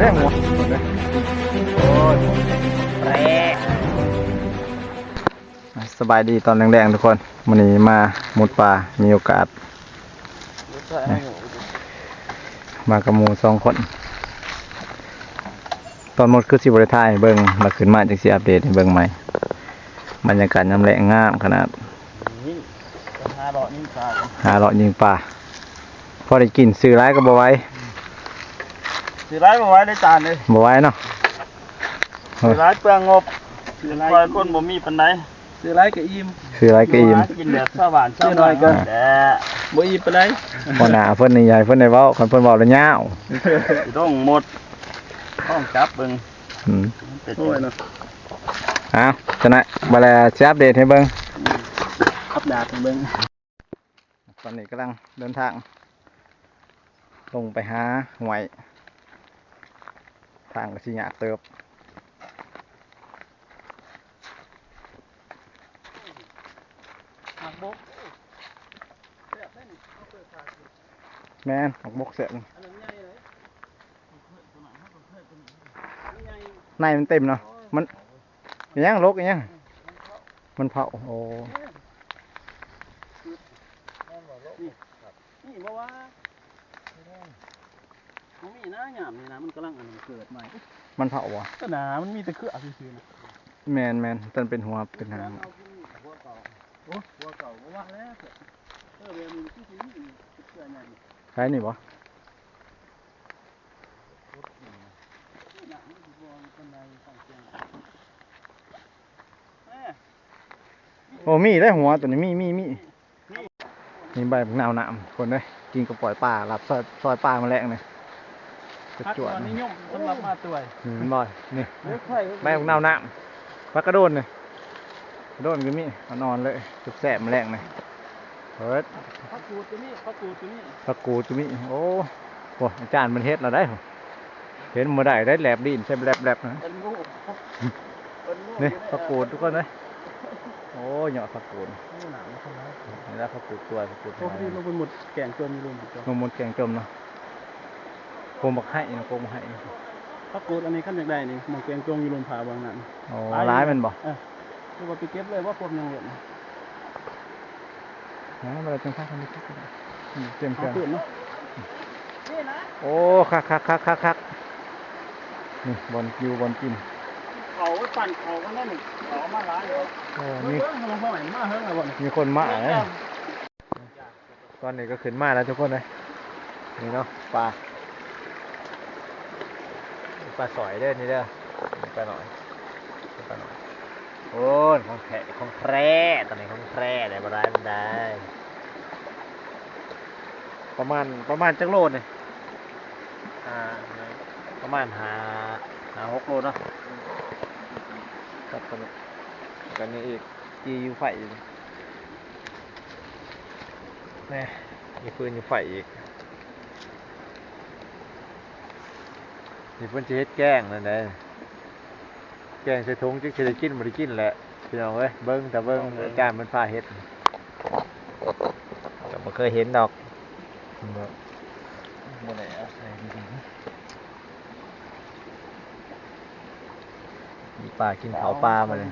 ແຈ້ງຫົວ ໂອ້ຍ ແປະ. ສະບາຍດີຕອນແລງໆ ທຸກຄົນ. ມື້ນີ້ມາມຸດປ່າ ມີໂອກາດ ມາກັບໝູ່ສອງຄົນ. ຕອນໝົດຄືຊິບໍ່ໄດ້ຖ່າຍໃຫ້ເບິ່ງ ແລ້ວຂຶ້ນມາຈັ່ງຊິອັບເດດໃຫ້ເບິ່ງໃໝ່. ບັນຍາກາດຍາມແລງງາມຂະໜາດ. ນີ້ ຫາເລາະຍິງປາ ຫາເລາະຍິງປາ ພໍໄດ້ກິນ. ຊື້ຫຼາຍກໍບໍ່ໄຫວ ຊື້ຫຼາຍບໍ່ໄຫວເດ້ຈານເອີຍ ບໍ່ໄຫວເນາະ. ຊື້ຫຼາຍເປືອງງົບ ຊື້ຫຼາຍ ຂ້ອຍຄົນບໍ່ມີປານໃດ. ຊື້ຫຼາຍກໍອີ່ມ ຊື້ຫຼາຍກໍອີ່ມ ຫາກິນແບບຊາວບ້ານຊາວເມືອງ ແຕ່ບໍ່ອີ່ມປານໃດ. ຫົວໜ້າເພິ່ນນີ້ ຢ່າໃຫ້ເພິ່ນໄດ້ເວົ້າ ຄັນເພິ່ນເວົ້າແລ້ວຍາວ ຊິຕ້ອງໝົດ ຕ້ອງຈັບເບິ່ງ. ອືມ ໂອ້ຍເນາະ. ເອົາ ຊັ້ນນະ ບາດແລ້ວຊິອັບເດດໃຫ້ເບິ່ງ ອັບດາດໃຫ້ເບິ່ງ. ຕອນນີ້ກຳລັງເດີນທາງລົງໄປຫາຫ້ວຍ ທາງກໍຊິຍາກເຕີບ. ໝາກບົກ ແຊບເດ້ນີ້ ເຮົາເປີດຝາກິນ. ແມ່ນ ໝາກບົກແຊບ. ອັນນັ້ນໃຫຍ່ເລີຍ ໃນມັນເຕັມເນາະ ມັນ ອີຫຍັງ ລົກອີຫຍັງ? ມັນເຜົາ. ໂອ້ ນີ້ ນີ້ບໍ່ວ່າ ບໍ່ມີນະ ຍາມນີ້ນະ ມັນກຳລັງອັນເກີດໃໝ່. ມັນເຜົາບໍ່? ກໍໜາ ມັນມີແຕ່ເຄືອຊື່ໆນະ. ແມ່ນໆ ຕົວເປັນຫົວເປັນຫາງ. ໂອ້ ຫົວເກົ່າ ບໍ່ວ່າແລ້ວ. ເອີ ແບບນີ້ຄືຊິມີເຄືອໃຫຍ່ ໃສ່ນີ້ບໍ່? ໂອ້ ມີເດ້ຫົວຕົວນີ້ ມີ ມີ ມີ ມີໃບບັກນາວນ້ຳ ຄົນເອີຍ. ກິນກັບກ້ອຍປາ ລາບຊອຍ ຊອຍປາມື້ແລງນີ້ ຈວດໆ. ນິຍົມສຳລັບມາຕ່ວຍ ເຫັນບໍ່ນີ້ ໃບບັກນາວນ້ຳ. ຜັກກະໂດນນີ້ ໂດນກໍມີ ອ່ອນໆເລີຍ ແຊບໆມື້ແລງນີ້. ເອີ ຜັກກູດກໍມີ ຜັກກູດກໍມີ ຜັກກູດກໍມີ. ໂອ້ ໂອ້ ອາຈານເພິ່ນເຮັດແລ້ວໄດ໋ ເຫັນບໍ່ໄດ້ໄດ໋ ແລບລີ້ນໃສ່ແລບໆນະ. ເປັນໝູ່ ເປັນໝູ່ ນີ້ ນີ້ ຜັກກູດທຸກຄົນເອີຍ. ໂອ້ຍ ຍອດຜັກກູດ ນີ້ລະຜັກກູດຕົວຍ ຜັກກູດ. ໂອ້ ນີ້ລົງໄປໝົດແກງຈົ່ມຢູ່ລຸ່ມ ລົງໝົດແກງຈົ່ມເນາະ. ໂກງບັກໄຮເນາະ ໂກງບັກໄຮ. ຜັກກູດອັນນີ້ ຄັນຢາກໄດ້ນີ້ ໝ່ອງແກງຈົ່ມຢູ່ລຸ່ມຜາເບື້ອງນັ້ນ. ໂອ້ ຫຼາຍແມ່ນບໍ່? ເອີ ຫຼືວ່າໄປເກັບເລີຍບໍ່ ພວກຍັງເຫຼັ້ນ. ຫາ ບໍ່ໄດ້ຈັ່ງພາກັນໄປເກັບກໍໄດ້ ນີ້ ຕຽມເຄື່ອງ ເອົາຄືນເນາະ. ໂອ້ ຄັກໆໆໆໆ ນີ້ບ່ອນຢູ່ບ່ອນກິນ ເຂົາປັ່ນເຂົາກັນນັ້ນ ເຂົາເອົາມາຫຼາຍເນາະ. ໂອ້ ມີ ເບິ່ງ ເບິ່ງ ເບິ່ງ ມາເຫິງແລ້ວບໍ່ນີ້ ມີຄົນມາເດ້. ຕອນນີ້ກໍຂຶ້ນມາແລ້ວທຸກຄົນເອີຍ. ນີ້ເນາະ ປາ ປາສອຍເດີນີ້ເດີ ປານ້ອຍ ປານ້ອຍ. ໂອ້ ຂອງແທ້ ຂອງແທ້ ຕອນນີ້ຂອງແທ້ ໄດ້ບໍ່ຫຼາຍປານໃດ. ປະມານ ປະມານຈັກໂລນີ້? ອ່າ ປະມານຫ້າ ຫ້າຫົກໂລເນາະ. ກັບຕົວນີ້ ກັບນີ້ອີກ ຈີ່ຢູ່ໄຟອີກ. ແນ່ ມີຟືນຢູ່ໄຟອີກ. ນີ້ເພິ່ນຊິເຮັດແກງນັ້ນແຫຼະ ແກງໃສ່ຖົງ ຈັກຊິໄດ້ກິນບໍ່ໄດ້ກິນແຫຼະ ພີ່ນ້ອງເອີຍ. ເບິ່ງ ຖ້າເບິ່ງ ອາຈານເພິ່ນພາເຮັດ ກໍບໍ່ເຄີຍເຫັນດອກ. ບໍ່ ບໍ່ໄດ້ເອົາໃສ່ດີໆ ມີປາກິນເຂົ້າປາມາເລີຍ.